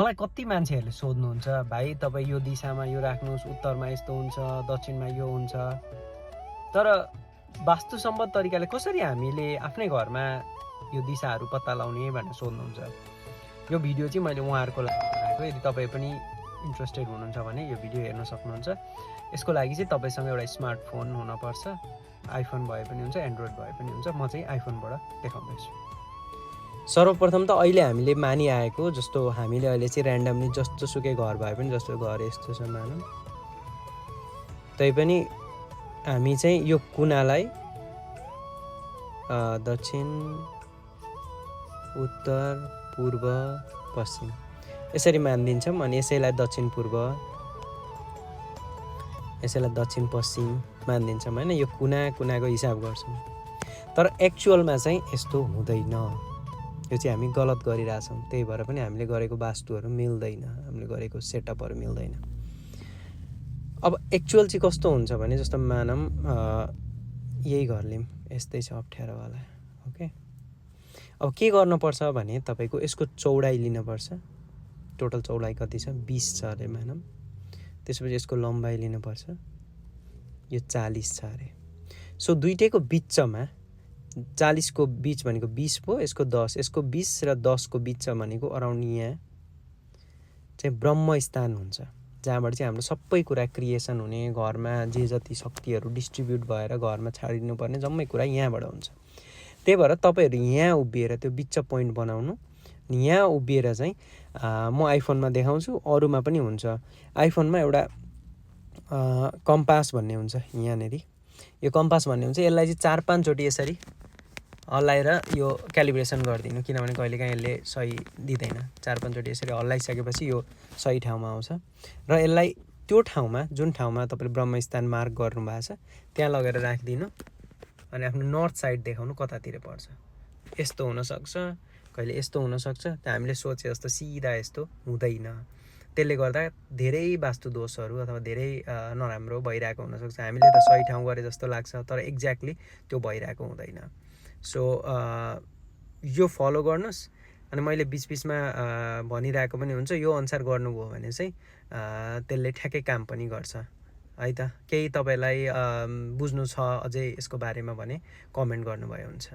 मलाई कति मान्छेहरूले सोध्नुहुन्छ भाइ तपाईँ यो दिशामा यो राख्नुहोस्, उत्तरमा यस्तो हुन्छ, दक्षिणमा यो हुन्छ। तर वास्तुसम्मत तरिकाले कसरी हामीले आफ्नै घरमा यो दिशाहरू पत्ता लगाउने भनेर सोध्नुहुन्छ। यो भिडियो चाहिँ मैले उहाँहरूको लागि बनाएको। यदि तपाईँ पनि इन्ट्रेस्टेड हुनुहुन्छ भने यो भिडियो हेर्न सक्नुहुन्छ। यसको लागि चाहिँ तपाईँसँग एउटा स्मार्टफोन हुनुपर्छ। आइफोन भए पनि हुन्छ, एन्ड्रोइड भए पनि हुन्छ। म चाहिँ आइफोनबाट देखाउँदैछु। सर्वप्रथम त अहिले हामीले मानिआएको जस्तो हामीले अहिले चाहिँ ऱ्यान्डमली जस्तोसुकै घर भए पनि, जस्तो घर यस्तो छ मानौँ, तैपनि हामी चाहिँ यो कुनालाई दक्षिण, उत्तर, पूर्व, पश्चिम यसरी मानिदिन्छौँ। अनि यसैलाई दक्षिण पूर्व, यसैलाई दक्षिण पश्चिम मानिदिन्छौँ होइन। यो कुनाको हिसाब गर्छौँ। तर एक्चुअलमा चाहिँ यस्तो हुँदैन। यो चाहिँ हामी गलत गरिरहेछौँ। त्यही भएर पनि हामीले गरेको वास्तुहरू मिल्दैन, हामीले गरेको सेटअपहरू मिल्दैन। अब एक्चुअल चाहिँ कस्तो हुन्छ भने जस्तो मानौँ यही घर लिउँ, यस्तै छ अप्ठ्यारोवाला। ओके, अब के गर्नुपर्छ भने तपाईँको यसको चौडाइ लिनुपर्छ। टोटल चौडाइ कति छ? 20 छ अरे मानौँ। त्यसपछि यसको लम्बाइ लिनुपर्छ, यो 40 छ अरे। सो दुइटैको बिचमा 40 को बिच भनेको 20 पो, यसको 10, यसको 20 र 10 को बिच भनेको अराउन्ड यहाँ चाहिँ ब्रह्म स्थान हुन्छ, जहाँबाट चाहिँ हाम्रो सबै कुरा क्रिएसन हुने, घरमा जे जति शक्तिहरू डिस्ट्रिब्युट भएर घरमा छाडिनुपर्ने जम्मै कुरा यहाँबाट हुन्छ। त्यही भएर तपाईँहरू यहाँ उभिएर त्यो बिच पोइन्ट बनाउनु। यहाँ उभिएर चाहिँ म आइफोनमा देखाउँछु, अरूमा पनि हुन्छ। आइफोनमा एउटा कम्पास भन्ने हुन्छ यहाँनिर। यो कम्पास भन्ने हुन्छ, यसलाई चाहिँ 4-5 चोटि यसरी हल्लाएर यो क्यालिब्रेसन गरिदिनु, किनभने कहिलेकाहीँ यसले सही दिँदैन। 4-5 चोटि यसरी हल्लाइसकेपछि यो सही ठाउँमा आउँछ। र यसलाई त्यो ठाउँमा, जुन ठाउँमा तपाईँले ब्रह्मस्थान मार्क गर्नुभएको छ त्यहाँ लगेर राखिदिनु। अनि आफ्नो नर्थ साइड देखाउनु कतातिर पर्छ। यस्तो हुनसक्छ, कहिले यस्तो हुनसक्छ। त्यो हामीले सोचे जस्तो सिधा यस्तो हुँदैन। त्यसले गर्दा धेरै वास्तु दोषहरू अथवा धेरै नराम्रो भइरहेको हुनसक्छ। हामीले त सही ठाउँ गरे जस्तो लाग्छ, तर एक्ज्याक्टली त्यो भइरहेको हुँदैन। सो यो फलो गर्नुहोस्। अनि मैले बिचबिचमा भनिरहेको पनि हुन्छ, यो अनुसार गर्नुभयो भने चाहिँ त्यसले ठ्याक्कै काम पनि गर्छ है त। केही तपाईँलाई बुझ्नु छ अझै यसको बारेमा भने कमेन्ट गर्नुभयो हुन्छ।